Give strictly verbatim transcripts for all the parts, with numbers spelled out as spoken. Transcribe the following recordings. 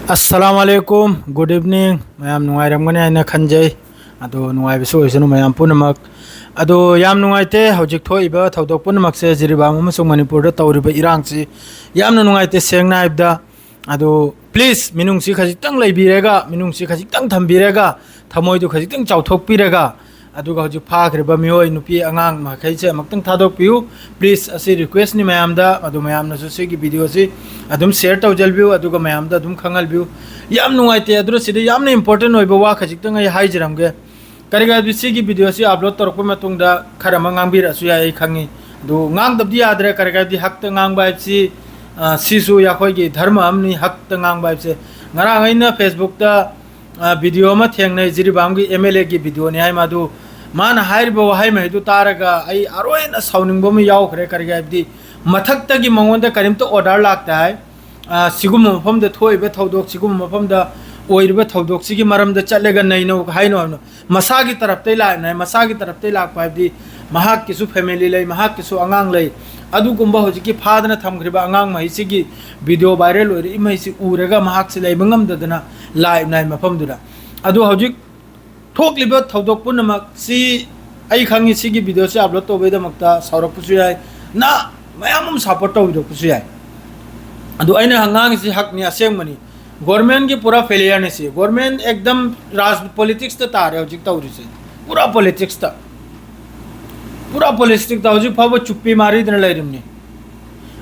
ꯑꯁꯂꯥꯃꯨ ꯑꯂꯥꯏꯀꯨꯝ, good evening꯫ ꯃꯌꯥꯝ ꯅꯨꯡꯉꯥꯏꯔꯝꯒꯅꯤ ꯍꯥꯏꯅ ꯈꯟꯖꯩ꯫ ꯑꯗꯣ ꯅꯨꯡꯉꯥꯏꯕꯁꯨ ꯑꯣꯏꯁꯅꯨ ꯃꯌꯥꯝ ꯄꯨꯝꯅꯃꯛ꯫ ꯑꯗꯣ ꯌꯥꯝ ꯅꯨꯡꯉꯥꯏꯇꯦ, ꯍꯧꯖꯤꯛ ꯊꯣꯛꯏꯕ ꯊꯧꯗꯣꯛ ꯄꯨꯝꯅꯃꯛꯁꯦ ꯖꯤꯔꯤꯕꯥꯝ ꯑꯃꯁꯨꯡ ꯃꯅꯤꯄꯨꯔꯗ ꯇꯧꯔꯤꯕ ꯏꯔꯥꯡꯁꯤ ꯌꯥꯝꯅ ꯅꯨꯡꯉꯥꯏꯇꯦ, ꯁꯦꯡꯅ ꯍꯥꯏꯕꯗ꯫ ꯑꯗꯣ please, ꯃꯤꯅꯨꯡꯁꯤ ꯈꯖꯤꯛꯇꯪ ꯂꯩꯕꯤꯔꯒ, ꯃꯤꯅꯨꯡꯁꯤ ꯈꯖꯤꯛꯇꯪ ꯊꯝꯕꯤꯔꯒ, ꯊꯃꯣꯏꯗꯨ ꯈꯖꯤꯛꯇꯪ ꯆꯥꯎꯊꯣꯛꯄꯤꯔꯒ, ꯑꯗꯨꯒ ꯍꯧꯖꯤꯛ ꯐꯥꯈ꯭ꯔꯤꯕ ꯃꯤꯑꯣꯏ ꯅꯨꯄꯤ ꯑꯉꯥꯡ ꯃꯈꯩꯁꯦ ꯑꯃꯨꯛꯇꯪ ꯊꯥꯗꯣꯛꯄꯤꯌꯨ꯫ Please, ꯑꯁꯤ request ꯅꯤ ꯃꯌꯥꯝꯗ꯫ ꯑꯗꯨ ꯃꯌꯥꯝꯅꯁꯨ ꯁꯤꯒꯤ video ꯁꯤ ꯑꯗꯨꯝ share ꯇꯧꯖꯜꯕꯤꯌꯨ, ꯑꯗꯨꯒ ꯃꯌꯥꯝꯗ ꯑꯗꯨꯝ ꯈꯪꯍꯜꯕꯤꯌꯨ꯫ ꯌꯥꯝ ꯅꯨꯡꯉꯥꯏꯇꯦ, ꯑꯗꯨꯅ ꯁꯤꯗ ꯌꯥꯝꯅ important ꯑꯣꯏꯕ ꯋꯥ ꯈꯖꯤꯛꯇꯪ ꯑꯩ ꯍꯥꯏꯖꯔꯝꯒꯦ꯫ ꯀꯔꯤꯒꯨꯝꯕ ꯍꯥꯏꯕꯗꯤ ꯁꯤꯒꯤ video ꯁꯤ upload ꯇꯧꯔꯛꯄ ꯃꯇꯨꯡꯗ ꯈꯔ ꯑꯃ ꯉꯥꯡꯕꯤꯔꯛꯑꯁꯨ ꯌꯥꯏ, ꯑꯩ ꯈꯪꯉꯤ꯫ ꯑꯗꯨ ꯉꯥꯡꯗꯕꯗꯤ ꯌꯥꯗ꯭ꯔꯦ, ꯀꯔꯤꯒꯨꯝꯕ ꯍꯥꯏꯕꯗꯤ ꯍꯛꯇ ꯉꯥꯡꯕ ꯍꯥꯏꯕꯁꯤ, ꯑ, ꯁꯤꯁꯨ ꯑꯩꯈꯣꯏꯒꯤ ꯙꯔꯃ ꯑꯃꯅꯤ, ꯍꯛꯇ ꯉꯥꯡꯕ ꯍꯥꯏꯕꯁꯦ꯫ ꯉꯔꯥꯡ ꯑꯩꯅ Facebook ꯇ ꯑ, video ꯑꯃ ꯊꯦꯡꯅꯩ, ꯖꯤꯔꯤꯕꯥꯝꯒꯤ MLA ꯒꯤ video ꯅꯤ ꯍꯥꯏ꯫ ꯃꯥꯗꯨ, ꯃꯥꯅ ꯍꯥꯏꯔꯤꯕ ꯋꯥꯍꯩ ꯃꯍꯩꯗꯨ ꯇꯥꯔꯒ ꯑꯩ ꯑꯔꯣꯏꯅ ꯁꯥꯎꯅꯤꯡꯕ ꯑꯃ ꯌꯥꯎꯈ꯭ꯔꯦ꯫ ꯀꯔꯤꯒꯤ ꯍꯥꯏꯕꯗꯤ ꯃꯊꯛꯇꯒꯤ ꯃꯉꯣꯟꯗ ꯀꯔꯤꯝꯇ order ꯂꯥꯛꯇꯦ ꯍꯥꯏ꯫ ꯑ, ꯁꯤꯒꯨꯝꯕ ꯃꯐꯝꯗ ꯊꯣꯛꯏꯕ ꯊꯧꯗꯣꯛ, ꯁꯤꯒꯨꯝꯕ ꯃꯐꯝꯗ ꯑꯣꯏꯔꯤꯕ ꯊꯧꯗꯣꯛꯁꯤꯒꯤ ꯃꯔꯝꯗ ꯆꯠꯂꯒ ꯅꯩꯅꯧ ꯍꯥꯏꯅꯣ ꯍꯥꯏꯅꯣ꯫ ꯃꯁꯥꯒꯤ ꯇꯔꯞꯇꯩ ꯂꯥꯛꯏꯕꯅꯦ ꯍꯥꯏ꯫ ꯃꯁꯥꯒꯤ ꯇꯔꯞꯇꯩ ꯂꯥꯛꯄ ꯍꯥꯏꯕꯗꯤ ꯃꯍꯥꯛꯀꯤꯁꯨ family ꯂꯩ, ꯃꯍꯥꯛꯀꯤꯁꯨ ꯑꯉꯥꯡ ꯂꯩ꯫ ꯑꯗꯨꯒꯨꯝꯕ ꯍꯧꯖꯤꯛꯀꯤ ꯐꯥꯗꯅ ꯊꯝꯈ꯭ꯔꯤꯕ ꯑꯉꯥꯡ ꯃꯍꯩꯁꯤꯒꯤ video viral ꯑꯣꯏꯔꯛꯏ ꯃꯍꯩꯁꯤ ꯎꯔꯒ ꯃꯍꯥꯛꯁꯤ ꯂꯩꯕ ꯉꯝꯗꯗꯅ ꯂꯥꯛꯏꯕꯅꯦ ꯍꯥꯏ ꯃꯐꯝꯗꯨꯗ꯫ ꯑꯗꯨ ꯍꯧꯖꯤꯛ ꯊꯣꯛꯂꯤꯕ ꯊꯧꯗꯣꯛ ꯄꯨꯝꯅꯃꯛꯁꯤ ꯑꯩ ꯈꯪꯉꯤ, ꯁꯤꯒꯤ video ꯁꯤ upload ꯇꯧꯕꯩꯗꯃꯛꯇ ꯁꯥꯎꯔꯛꯄꯁꯨ ꯌꯥꯏ, ꯅ ꯃꯌꯥꯝ ꯑꯃ support ꯇꯧꯕꯤꯔꯛꯄꯁꯨ ꯌꯥꯏ꯫ ꯑꯗꯨ ꯑꯩꯅ ꯉꯥꯡꯉꯤꯁꯤ ꯍꯛꯅꯤ, ꯑꯁꯦꯡꯕꯅꯤ꯫ Government ꯀꯤ ꯄꯨꯔꯥ failure ꯅꯤ ꯁꯤ꯫ Government ꯑꯦꯛꯗꯝ ꯔꯥꯖ-, politics ꯇ ꯇꯥꯔꯦ ꯍꯧꯖꯤꯛ ꯇꯧꯔꯤꯁꯦ꯫ ꯄꯨꯔꯥ politics ꯇ꯫ ꯄꯨꯔꯥ politics ꯇ ꯍꯧꯖꯤꯛ ꯐꯥꯎꯕ ꯆꯨꯞꯄꯤ ꯃꯥꯔꯤꯗꯅ ꯂꯩꯔꯤꯕꯅꯤ꯫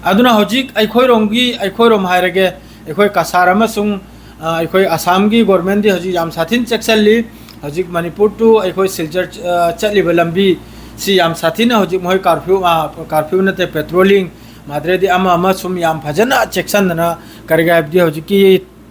ꯑꯗꯨꯅ ꯍꯧꯖꯤꯛ ꯑꯩꯈꯣꯏꯔꯣꯝꯒꯤ, ꯑꯩꯈꯣꯏꯔꯣꯝ ꯍꯥꯏꯔꯒꯦ, ꯑꯩꯈꯣꯏ ꯀꯁꯥꯔ ꯑꯃꯁꯨꯡ, ꯑ, ꯑꯩꯈꯣꯏ ꯑꯁꯥꯝꯒꯤ government ꯗꯤ ꯍꯧꯖꯤꯛ ꯌꯥꯝ ꯁꯥꯊꯤꯅ ꯆꯦꯛꯁꯤꯜꯂꯤ꯫ ꯍꯧꯖꯤꯛ ꯃꯅꯤꯄꯨꯔ to ꯑꯩꯈꯣꯏ ꯁꯤꯜꯆꯔ, ꯑ, ꯆꯠꯂꯤꯕ ꯂꯝꯕꯤ ꯁꯤ ꯌꯥꯝ ꯁꯥꯊꯤꯅ ꯍꯧꯖꯤꯛ ꯃꯈꯣꯏ curfew, ꯑ, curfew ꯅꯠꯇꯦ, patrolling, ꯃꯗꯨꯗꯩꯗꯤ ꯑꯃ ꯑꯃ ꯁꯨꯝ ꯌꯥꯝ ꯐꯖꯅ ꯆꯦꯛꯁꯤꯟꯗꯅ, ꯀꯔꯤꯒꯤ ꯍꯥꯏꯕꯗꯤ ꯍꯧꯖꯤꯛꯀꯤ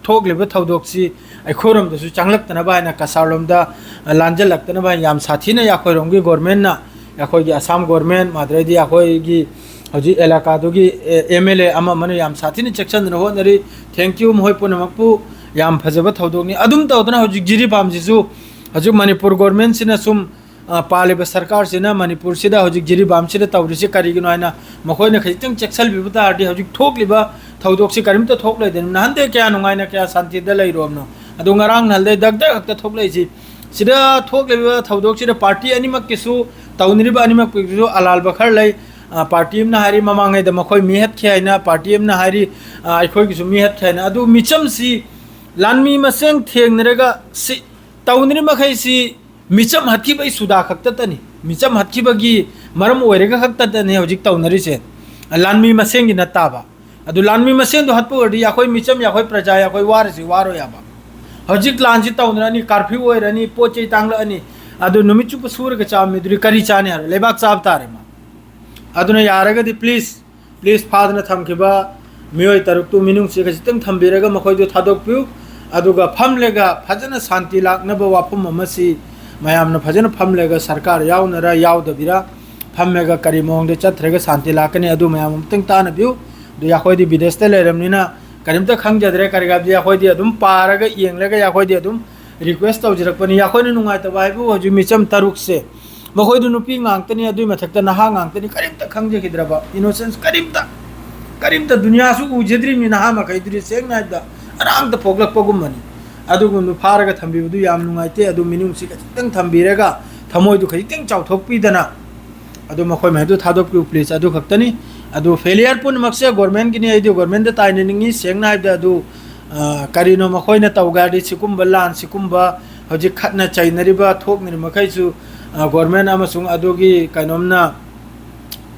ꯊꯣꯛꯂꯤꯕ ꯊꯧꯗꯣꯛꯁꯤ ꯑꯩꯈꯣꯏꯔꯣꯝꯗꯁꯨ ꯆꯪꯂꯛꯇꯅꯕ ꯍꯥꯏꯅ, ꯀꯁꯥꯔꯂꯣꯝꯗ ꯂꯥꯟꯖꯜꯂꯛꯇꯅꯕ ꯍꯥꯏꯅ ꯌꯥꯝ ꯁꯥꯊꯤꯅ ꯑꯩꯈꯣꯏꯔꯣꯝꯒꯤ government ꯅ, ꯑꯩꯈꯣꯏꯒꯤ ꯑꯁꯥꯝ government, ꯃꯗꯨꯗꯩꯗꯤ ꯑꯩꯈꯣꯏꯒꯤ ꯍꯧꯖꯤꯛ ꯑꯦꯂꯥꯀꯥꯗꯨꯒꯤ, ꯑꯦ, MLA ꯑꯃ ꯑꯃꯅ ꯌꯥꯝ ꯁꯥꯊꯤꯅ ꯆꯦꯛꯁꯤꯟꯗꯅ ꯍꯣꯠꯅꯔꯤ꯫ Thank you ꯃꯈꯣꯏ ꯄꯨꯝꯅꯃꯛꯄꯨ꯫ ꯌꯥꯝ ꯐꯖꯕ ꯊꯧꯗꯣꯛꯅꯤ꯫ ꯑꯗꯨꯝ ꯇꯧꯗꯅ ꯍꯧꯖꯤꯛ ꯖꯤꯔꯤꯕꯥꯝꯁꯤꯁꯨ ꯍꯧꯖꯤꯛ ꯃꯅꯤꯄꯨꯔ government ꯁꯤꯅ ꯁꯨꯝ ꯑ, ꯄꯥꯜꯂꯤꯕ ꯁꯔꯀꯥꯔꯁꯤꯅ ꯃꯅꯤꯄꯨꯔꯁꯤꯗ ꯍꯧꯖꯤꯛ ꯖꯤꯔꯤꯕꯥꯝꯁꯤꯗ ꯇꯧꯔꯤꯁꯤ ꯀꯔꯤꯒꯤꯅꯣ ꯍꯥꯏꯅ ꯃꯈꯣꯏꯅ ꯈꯖꯤꯛꯇꯪ ꯆꯦꯛꯁꯤꯜꯕꯤꯕ ꯇꯥꯔꯗꯤ ꯍꯧꯖꯤꯛ ꯊꯣꯛꯂꯤꯕ ꯊꯧꯗꯣꯛꯁꯤ ꯀꯔꯤꯝꯇ ꯊꯣꯛꯂꯣꯏꯗꯣꯏꯅꯤ꯫ ꯅꯍꯥꯟꯗꯩ ꯀꯌꯥ ꯅꯨꯡꯉꯥꯏꯅ ꯀꯌꯥ ꯁꯥꯟꯇꯤꯗ ꯂꯩꯔꯨꯔꯕꯅꯣ? ꯑꯗꯨ ꯉꯔꯥꯡ ꯅꯍꯥꯟꯗꯩ ꯗꯛ ꯗꯛ ꯍꯦꯛꯇ ꯊꯣꯛꯂꯛꯏꯁꯤ꯫ ꯁꯤꯗ ꯊꯣꯛꯂꯤꯕ ꯊꯧꯗꯣꯛꯁꯤꯗ ꯄꯥꯔꯇꯤ ꯑꯅꯤꯃꯛꯀꯤꯁꯨ, ꯇꯧꯅꯔꯤꯕ ꯑꯅꯤꯃꯛꯀꯤꯁꯨ ꯑꯂꯥꯜꯕ ꯈꯔ ꯂꯩ꯫ ꯑ, ꯄꯥꯔꯇꯤ ꯑꯃꯅ ꯍꯥꯏꯔꯤ, ꯃꯃꯥꯡꯉꯩꯗ ꯃꯈꯣꯏ ꯃꯤ ꯍꯠꯈꯤ ꯍꯥꯏꯅ, ꯄꯥꯔꯇꯤ ꯑꯃꯅ ꯍꯥꯏꯔꯤ, ꯑ, ꯑꯩꯈꯣꯏꯒꯤꯁꯨ ꯃꯤ ꯍꯠꯈꯤ ꯍꯥꯏꯅ꯫ ꯑꯗꯨ ꯃꯤꯆꯝꯁꯤ ꯂꯥꯟꯃꯤ ꯃꯁꯦꯟ ꯊꯦꯡꯅꯔꯒ ꯁꯤ ꯇꯧꯅꯔꯤ ꯃꯈꯩꯁꯤ ꯃꯤꯆꯝ ꯍꯥꯠꯈꯤꯕꯒꯤ ꯁꯨꯗꯥ ꯈꯛꯇꯇꯅꯤ, ꯃꯤꯆꯝ ꯍꯥꯠꯈꯤꯕꯒꯤ ꯃꯔꯝ ꯑꯣꯏꯔꯒ ꯈꯛꯇꯇꯅꯤ ꯍꯧꯖꯤꯛ ꯇꯧꯅꯔꯤꯁꯦ꯫ ꯂꯥꯟꯃꯤ ꯃꯁꯦꯟꯒꯤ ꯅꯠꯇꯕ꯫ ꯑꯗꯨ ꯂꯥꯟꯃꯤ ꯃꯁꯦꯟꯗꯣ ꯍꯥꯠꯄ ꯑꯣꯏꯔꯗꯤ ꯑꯩꯈꯣꯏ ꯃꯤꯆꯝ, ꯑꯩꯈꯣꯏ ꯄ꯭ꯔꯖꯥ, ꯑꯩꯈꯣꯏ ꯋꯥꯔꯁꯤ ꯋꯥꯔꯣꯏ ꯍꯥꯏꯕ꯫ ꯍꯧꯖꯤꯛ ꯂꯥꯟꯁꯤ ꯇꯧꯅꯔꯅꯤ, ꯀꯥꯔꯐ꯭ꯌꯨ ꯑꯣꯏꯔꯅꯤ, ꯄꯣꯠ ꯆꯩ ꯇꯥꯡꯂꯛꯑꯅꯤ, ꯑꯗꯨ ꯅꯨꯃꯤꯠ ꯆꯨꯞꯄ ꯁꯨꯔꯒ ꯆꯥꯕ ꯃꯤꯗꯨꯗꯤ ꯀꯔꯤ ꯆꯥꯅꯤ ꯍꯥꯏꯔꯣ? ꯂꯩꯕꯥꯛ ꯆꯥꯕ ꯇꯥꯔꯦ ꯃꯥ꯫ ꯑꯗꯨꯅ ꯌꯥꯔꯒꯗꯤ please, please ꯐꯥꯗꯅ ꯊꯝꯈꯤꯕ ꯃꯤꯑꯣꯏ ꯇꯔꯨꯛꯇꯨ ꯃꯤꯅꯨꯡꯁꯤ ꯈꯖꯤꯛꯇꯪ ꯊꯝꯕꯤꯔꯒ ꯃꯈꯣꯏꯗꯨ ꯊꯥꯗꯣꯛꯄꯤꯌꯨ꯫ ꯑꯗꯨꯒ ꯐꯝꯂꯒ ꯐꯖꯅ ꯁꯥꯟꯇꯤ ꯂꯥꯛꯅꯕ ꯋꯥꯐꯝ ꯑꯃꯁꯤ ꯃꯌꯥꯝꯅ ꯐꯖꯅ ꯐꯝꯂꯒ ꯁꯔꯀꯥꯔ ꯌꯥꯎꯅꯔ ꯌꯥꯎꯗꯕꯤꯔ ꯐꯝꯂꯒ ꯀꯔꯤ ꯃꯑꯣꯡꯗ ꯆꯠꯇ꯭ꯔꯒ ꯁꯥꯟꯇꯤ ꯂꯥꯛꯀꯅꯤ ꯑꯗꯨ ꯃꯌꯥꯝ ꯑꯃꯨꯛꯇꯪ ꯇꯥꯟꯅꯕꯤꯌꯨ꯫ ꯑꯗꯨ ꯑꯩꯈꯣꯏꯗꯤ ꯕꯤꯗꯦꯁꯇ ꯂꯩꯔꯕꯅꯤꯅ ꯀꯔꯤꯝꯇ ꯈꯪꯖꯗ꯭ꯔꯦ꯫ ꯀꯔꯤꯒꯤꯅꯣ ꯍꯥꯏꯕꯗꯤ ꯑꯩꯈꯣꯏꯗꯤ ꯑꯗꯨꯝ ꯄꯥꯔꯒ ꯌꯦꯡꯂꯒ ꯑꯩꯈꯣꯏꯗꯤ ꯑꯗꯨꯝ request ꯇꯧꯖꯔꯛꯄꯅꯤ꯫ ꯑꯩꯈꯣꯏꯅ ꯅꯨꯡꯉꯥꯏꯇꯕ ꯍꯥꯏꯕꯨ ꯍꯧꯖꯤꯛ ꯃꯤꯆꯝ ꯇꯔꯨꯛꯁꯦ, ꯃꯈꯣꯏꯗꯨ ꯅꯨꯄꯤ ꯉꯥꯛꯇꯅꯤ, ꯑꯗꯨꯒꯤ ꯃꯊꯛꯇ ꯅꯍꯥ ꯉꯥꯛꯇꯅꯤ, ꯀꯔꯤꯝꯇ ꯈꯪꯖꯈꯤꯗ꯭ꯔꯕ, innocence ꯀꯔꯤꯝꯇ, ꯀꯔꯤꯝꯇ ꯗꯨꯅꯤꯌꯥꯁꯨ ꯎꯖꯗ꯭ꯔꯤꯕꯅꯤ ꯅꯍꯥ ꯃꯈꯩꯗꯨꯗꯤ, ꯁꯦꯡꯅ ꯍꯥꯏꯕꯗ ꯑꯔꯥꯡꯇ ꯄꯣꯛꯂꯛꯄꯒꯨꯝꯕꯅꯤ꯫ ꯑꯗꯨꯒꯨꯝꯕꯗꯨ ꯐꯥꯔꯒ ꯊꯝꯕꯤꯕꯗꯨ ꯌꯥꯝ ꯅꯨꯡꯉꯥꯏꯇꯦ꯫ ꯑꯗꯨ ꯃꯤꯅꯨꯡꯁꯤ ꯈꯖꯤꯛꯇꯪ ꯊꯝꯕꯤꯔꯒ ꯊꯃꯣꯏꯗꯨ ꯈꯖꯤꯛꯇꯪ ꯆꯥꯎꯊꯣꯛꯄꯤꯗꯅ ꯑꯗꯨ ꯃꯈꯣꯏ ꯃꯍꯩꯗꯨ ꯊꯥꯗꯣꯛꯄꯤꯌꯨ please꯫ ꯑꯗꯨ ꯈꯛꯇꯅꯤ꯫ ꯑꯗꯨ failure ꯄꯨꯝꯅꯃꯛꯁꯦ government ꯀꯤꯅꯤ, ꯑꯩꯗꯤ government ꯇꯥꯏꯅꯅꯤꯡꯉꯤ꯫ ꯁꯦꯡꯅ ꯍꯥꯏꯕꯗ ꯑꯗꯨ, ꯑ, ꯀꯔꯤꯅꯣ ꯃꯈꯣꯏꯅ ꯇꯧꯒꯦ ꯍꯥꯏꯔꯗꯤ ꯁꯤꯒꯨꯝꯕ ꯂꯥꯟ, ꯁꯤꯒꯨꯝꯕ ꯍꯧꯖꯤꯛ ꯈꯠꯅ ꯆꯩꯅꯔꯤꯕ ꯊꯣꯛꯅꯔꯤ ꯃꯈꯩꯁꯨ, ꯑ, government ꯑꯃꯁꯨꯡ ꯑꯗꯨꯒꯤ ꯀꯩꯅꯣꯝꯅ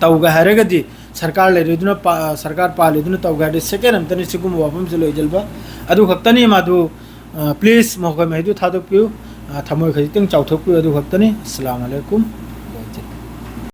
ꯇꯧꯒꯦ ꯍꯥꯏꯔꯒꯗꯤ ꯁꯔꯀꯥꯔ ꯂꯩꯔꯤꯗꯨꯅ ꯄꯥ-, ꯁꯔꯀꯥꯔ ꯄꯥꯜꯂꯤꯗꯨꯅ ꯇꯧꯒꯦ ꯍꯥꯏꯔꯗꯤ second ꯑꯝꯇꯅꯤ ꯁꯤꯒꯨꯝꯕ ꯋꯥꯐꯝꯁꯦ ꯂꯣꯏꯁꯤꯟꯕ꯫ ꯑꯗꯨ ꯈꯛꯇꯅꯤ ꯃꯗꯨ꯫ ꯑ, please ꯃꯈꯣꯏ ꯃꯍꯩꯗꯨ ꯊꯥꯗꯣꯛꯄꯤꯌꯨ꯫ ꯑ, ꯊꯃꯣꯏ ꯈꯖꯤꯛꯇꯪ ꯆꯥꯎꯊꯣꯛꯄꯤꯌꯨ꯫ ꯑꯗꯨ ꯈꯛꯇꯅꯤ꯫ ꯑꯁꯂꯥꯃꯨ ꯑꯂꯩꯀꯨꯝ꯫